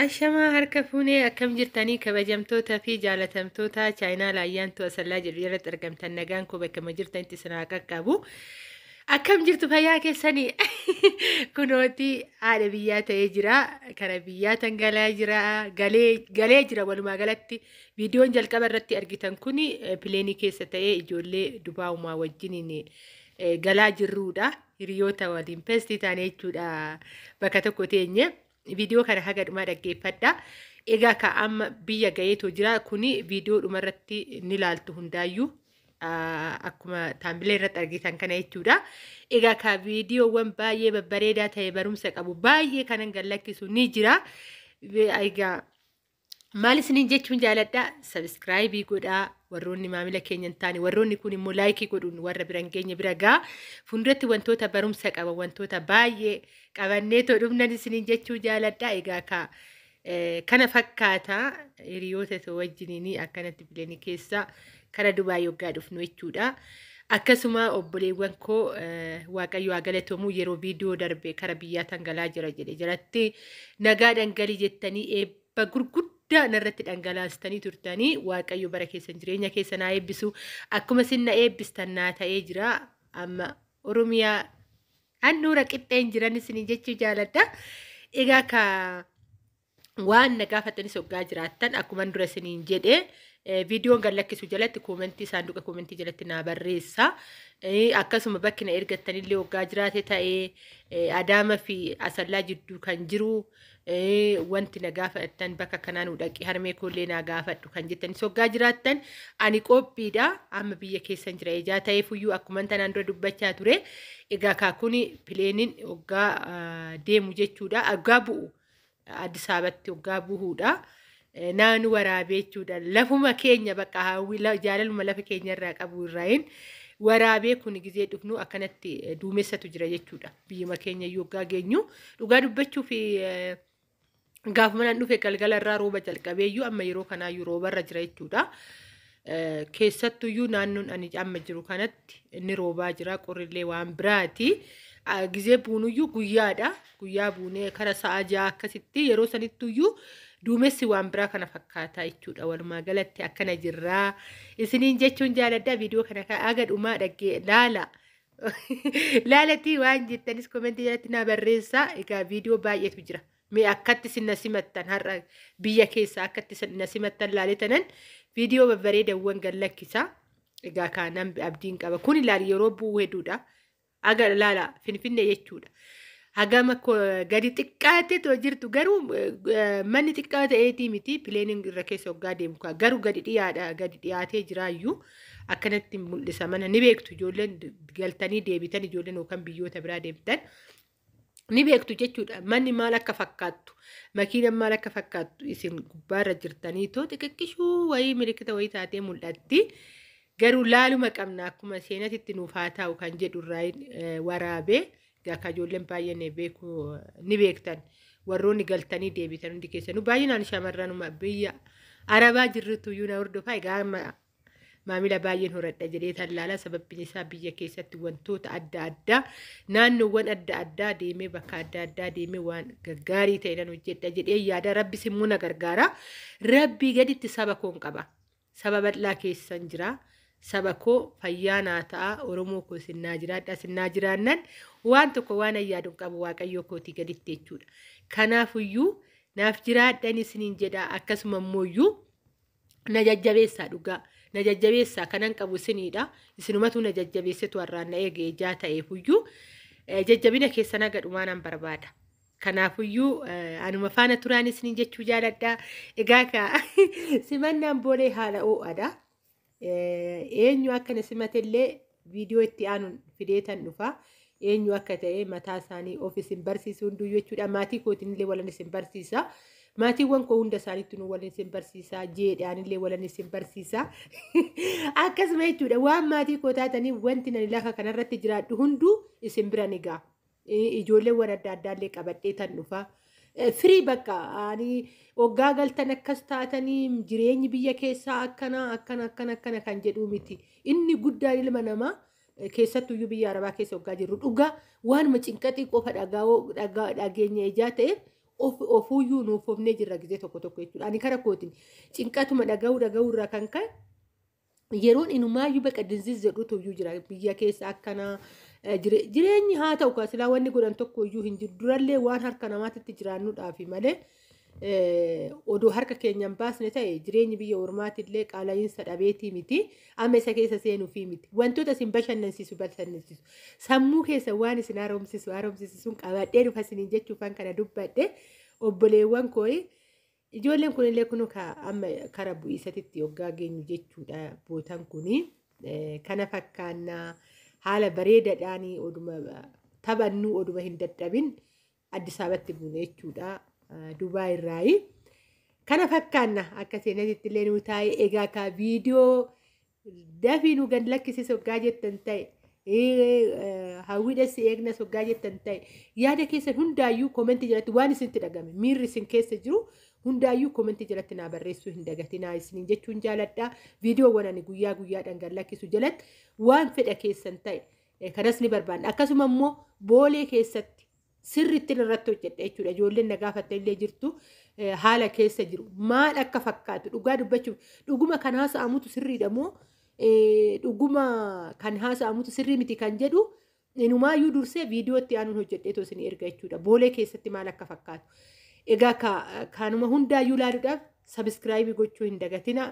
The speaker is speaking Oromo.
Ashamaa harka fuunee akkam jirtanii kabajamtoota fi jaalatamtoota chaayinaa Ayyaantuu Asallaa jedhu jalatti argamtan, nagaan koo bakkuma jirtanitti isin haa qaqqabu. Akkam jirtu, fayyaa keessanii? Kunooti haadha biyyaa ta'ee jira. Kara biyyaa tangalaa jira. Galee jira walumaa galatti. Viidiyoon jalqaba irratti argitan kuni pileenii keessa ta'ee ijoollee Dubaa'umaa wajjiniin galaa jirruudha. Hiriyoota waliin pestii taane jechuudha, bakka tokko teenye. Viidiyoo kana haga dhumaa dhaggeeffadha. Egaa ka amma biyya gaheetu jira. Kuni viidiyoo dhumarratti ni laaltu hundaayyuu. Akkuma thumbnail irratti argitan kana jechuudha. Egaa ka viidiyoowwan baay'ee babbareedaa ta'e, barumsa qabu baay'ee kanan gallakkisu ni jira. Egaa maal isiniin jechuun jaaladha? Subscribe godhaa warroonni maamila keenya hin taane, warroonni kun immoo like godhuun warra bira hin geenye bira gaa. Fuulduratti wantoota barumsa qaban, wantoota baay'ee qabannee too dhufnan isiniin jechuu jaaladha. Egaa ka kana fakkaata, hiriyoota too wajjiniin akkanatti pileenii keessa kara Dubaay yoggaa dhufnu jechuudha. Akkasuma obboleewwan koo, Waaqayyo haa galatoomu, yeroo viidiyoo darbe kara biyyaa tangalaa jira jedhe jalatti nagaadhaan galii jettanii eebba gurguddaa narratti dhangalaastanii turtanii, Waaqayyo bara keessan, jireenya keessa naa eebbisu. Akkuma isin na eebbistan naa ta'ee jira. Amma Oromiyaa handhuura qixxeen jiran isinii jechuu jaaladha. Egaa ka waan na gaafatanis hoggaa jiraattan, akkuma dura isiniin jedhe, viidiyoon gad lakkisu jalatti koomentii, saanduqa koomentii jalatti naa barreessa. Akkasuma bakki na ergattanillee hoggaa jiraate ta'ee, Adaama fi Asallaa jidduu kan jiru wanti na gaafattan, bakka kanaa nu dhaqi, harmee koollee naa gaafadhu kan jettanis hoggaa jiraattan, ani qophiidha. Amma biyya keessan jira ijaa ta'eefuyyuu, akkuma tanaan dura dubbachaa ture. Egaa kaakuni pileeniin hoggaa deemu jechuudha. Hoggaa bu'u, Addis Ababatti hoggaa bu'uudha. Naanu waraabee jechuudha. Lafuma keenya bakka hawwii jaalaluma lafa keenya irraa qabu irraayin waraabee. Kun gizee dhufnu akkanatti duumessatu jira jechuudha. Biyyuma keenya hoggaa geenyu, dhugaa dubbachuu fi gaafuma nan dhufe galgala irraa rooba jalqabeeyyuu amma yeroo kanaayyuu roobarra jira jechuudha. Keessattuyyuu naannoon ani amma jiru kanatti inni roobaa jira, qorrillee waan biraati. Gizee buunuyyuu guyyaadha. Guyyaa buunee kara sa'a 6 akkasitti, yeroo sanittuyyuu duumessi waan biraa kana fakkaata jechuudha. Walumaa galatti akkana jirraa. Isiniin jechuun jaaladha, viidiyoo kana haga dhumaa dhaggee laala. Laalatii waan jettanis koomentii jalatti naa barreessaa. Egaa viidiyoo baay'eetu jira. Mee akkatti isin na simattan, har'a biyya keessa akkatti isin na simattan laaletanan viidiyoo babbareedawwan gad lakkisa. Egaa kaanaan abdiin qaba. Kun ilaali, yeroo bu'uu hedduudha. Aga laala, Finfinnee jechuudha. Hagama gadi xiqqaatee too jirtu garuu manni xiqqaa ta'eetii miti, pileeniin irra keessa hoggaa deemu garuu gadi dhiyaadha, gadi dhiyaatee jiraayyuu akkanatti mul'isa mana. Ni beektu, ijoolleen galtanii deebitan, ijoolleen yookaan biyyoota biraa deemtan ni beektu jechuudha. Manni maal akka fakkaattu, makiinaan maal akka fakkaattu, isin gubbaarra jirtanii too xixiqqishuu wayii milikita wayii taatee mul'atti. Garuu laaluma qabna, akkuma seenatitti nuuf haa taa'u kan jedhu irraa waraabee. Egaa ijoolleen baay'een beeku, ni beektan. Warroonni galtanii deebitan hundi keessanuu, baay'inaan shamarranuma biyya Arabaa jirrutu iyyuu na hordofaa. Egaa amma maamila baay'een horadha jedhee tallaala. Sababni isaa biyya keessatti wantoota adda addaa, naannoowwan adda addaa deemee, bakka adda addaa deemee waan gaggaarii ta'e nan hojjedha jedhee yaada. Rabbis immoo na gargaara. Rabbii gaditti saba koon qaba. Saba bal'aa keessan jira. Saba koo fayyaa naa ta'a. Oromoo koo, sinnaa jiraadha. Sinnaa jiraannan waan tokko waan yaadu qabu Waaqayyoo kootii gaditti jechuudha. Kanaafuyyuu naaf jiraadhan isiniin jedha. Akkasuma immoo na jajjabeessaa, dhugaa. Na jajjabeessaa, kanan qabu isiniidha. Isinumatu na jajjabeessetu har'aan na eege ijaa ta'eefuyyuu jajjabina keessan haga dhumaa nan barbaada. Kanaafuyyuu anuma faana turaan isiniin jechuu jaaladha. Egaa ka simannaan boolee haala ho'aadha. Eenyu akka na simatellee viidiyoo itti aanuun fideetan dhufa. Eenyu akka ta'e mataa isaanii of isin barsiisuu hunduu jechuudha. Maatii kootiin illee walan isin barsiisa. Maatiiwwan koo hunda isaaniitti nu walin isin barsiisa. Jeedhaan illee walan isin barsiisa. Akkasuma jechuudha. Waan maatii koo taatanii wanti nani lafa kanarratti jiraadhu hunduu isin bira ni ga'a. Ijoolleewwan adda addaallee qabadhee tan dhufa. Firii bakka ani waggaa galtan akkas taatanii, jireenyi biyya keessaa akkana akkana akkana akkana kan jedhu miti. Inni guddaan ilma namaa, keessattuyyuu biyya Arabaa keessa waggaa jirru, dhugaa waanuma cinqaxii qofa dhageenya ijaa ta'eef Ofuuyyuu nuuf ofnee jirra gizee tokko tokko jechuudha. Ani kara kootiin cinqatuma dhaga'uu dhaga'uu irraa kan ka'e yeroon inumaayyuu baqa dinziz jedhutu iyyuu jira biyya keessa akkanaa jireenyi haa ta'u kan silaa wanni godhan tokko iyyuu hin jiru. Durallee waan harka namaatitti jiraannuudhaafi malee odoo harka keenyan baasne ta'e jireenyi biyya ormaatillee qaala'iinsa dhabeetii miti. Amma isa keessa seenuufii miti. Wantoota isin bashannansiisu bashannansiisu sammuu keessa waan isin haaromsisu haaromsisu sun qabadhee dhufa isiniin jechuufan kana dubbadhe obboleewwan kooyi. Ijoolleen kunillee kun amma kara bu'iisatitti yoggaa geenyu jechuudha bootan kuni. Kana fakkaannaa haala bareedaadhaan oduma taphannu oduma hin dadhabin Addis Ababatti buune jechuudha Dubaay irraayi. Kana fakkaanna akka seenatitti illee nuu taa'e. Egaa ka viidiyoo dafii nu gad lakkisiis hoggaa jettan ta'e, hawwiidhas eegnas hoggaa jettan ta'e, yaada keessan hundaayyuu koomentii jalatti waan isinitti dhagame miirri isin keessa jiru hundaayyuu koomentii jalatti naa barreessuu hin dagatinaa isiniin jechuun jaaladha. Viidiyoowwan ani guyyaa guyyaadhaan gad lakkisu jalatti waan fedha keessan ta'e kanas ni barbaanna. Akkasuma immoo Boolee keessatti sirriitti irratti hojjedha jechuudha. Ijoolleen na gaafatte illee jirtu haala keessa jiru maal akka fakkaatu dhugaa dubbachuuf dhuguma kan haasa'amutu sirriidha moo dhuguma kan haasa'amutu sirrii miti kan jedhu inumaayyuu dursee viidiyootti aanuun hojjedheetoo isin erga jechuudha. Boolee keessatti maal akka fakkaatu. Egaa kanuma hundaayyuu ilaaluudhaaf sabiskiraayibii gochuu hin dagatina.